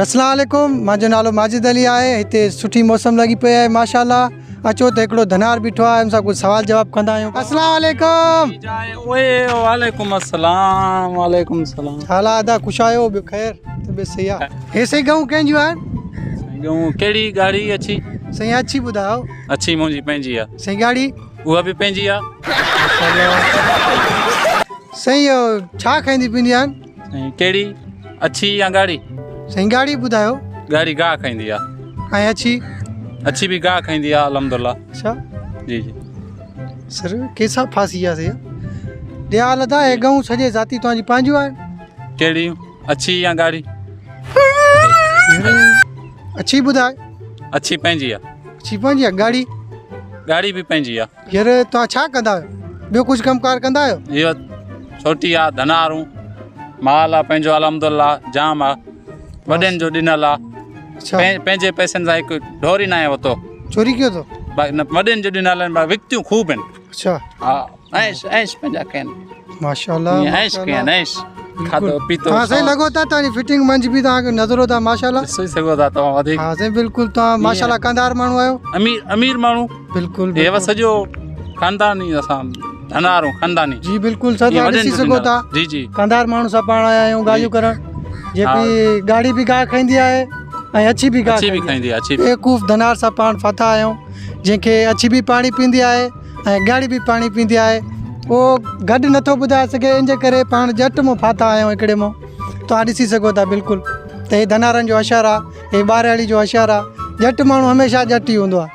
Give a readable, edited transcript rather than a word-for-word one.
اسلام عليڪم منهنجو نالو ماجد علي آهي هتي سٺي موسم لڳي پئي آهي ماشاءالله اچو ته هڪڙو ڌنار بيٺو آهي ان سان ڪجهه سوال جواب ڪندا آهيون اسلام عليڪم اوئي وعليڪم السلام وعليڪم السلام حال ادا خوش آهيو ٻيو خير طبيعت صحيح آهي هي سائين گئون ڪنهن جون آهن گئون ڪهڙي ڳاڙهي اڇي سائين اڇي ٻڌايو اڇي منهنجي پنهنجي آهي سائين ڳاڙهي اها به پنهنجي آهي سائين ڇا کائيندي پيندي آهن سائين ڪهڙي اڇي يا ڳاڙهي؟ سائين ڳاڙهي ٻڌايو. ڳاڙهي گاهه کائيندي آ. ۽ اڇي؟ اڇي به گاهه کائيندي آ الحمدلله. اڇا جي جي. سر ڪيسا ڦاسي ويا سي ڏيال ادا هي گئون سڄي ذاتي توهان جي پنهنجون آهن؟ ڪهڙي اڇي يا ڳاڙهي؟ اڇي ٻڌاء. اڇي پنهنجي آ. اڇي پنهنجي آ ڳاڙهي؟ ڳاڙهي به پنهنجي آ. يار توهان ڇا ڪندا آهيو ٻيو ڪجهه ڪم ڪار ڪندا آهيو؟ اهو ڇوٽي آ ڌنارون مال آ پنهنجو الحمدلله جام آ وڏن جو ڏنل آ پنهنجي پئسن سان هڪ ڍور ئي ناهي ورتو. چوري ڪيو اٿو؟ وڏن جو ڏنل آهن وڪتيون خوب آهن. اڇا ها عيش عيش پنهنجا ڪين. ماشاءالله عيش ڪين عيش کاڌو پيتو. ها سائين لڳو ٿا توهان جي فٽنگ منجھ به توهان کي نظرو ٿا ماشاءالله. ڏسي سگهو ٿا توهان وڌيڪ. ها سائين بلڪل توهان ماشاءالله ڪنڌار ماڻهو آهيو. امير امير ماڻهو. بلڪل هي سڄو خانداني اسان ڌنارو خانداني. جي بلڪل سر توهان ڏسي سگهو ٿا. جي جي. ڪنڌار ماڻهو سان پاڻ آيا آهيون ڳالهيون ڪرڻ. جيڪي ڳاڙهي به گاهه کائيندي آهي ۽ اڇي به گاهه اڇي به کائيندي آهي اڇي. بيوقوف ڌنار سان پاڻ ڦاٿا آهيون جنهن کي اڇي به پاڻي پيندي آهي ۽ ڳاڙهي به پاڻي پيندي آهي اهو گڏ نٿو ٻڌائي سگهي ان جي ڪري پاڻ ڄٽ مون ڦاٿا آهيون هڪڙي مون توهان ڏسي سگهو ٿا بلڪل ته هي ڌنارن جو اشار آهي هي ٻارهاڙي جو اشار آهي ڄٽ ماڻهو هميشه ڄٽ ئي هوندو آهي.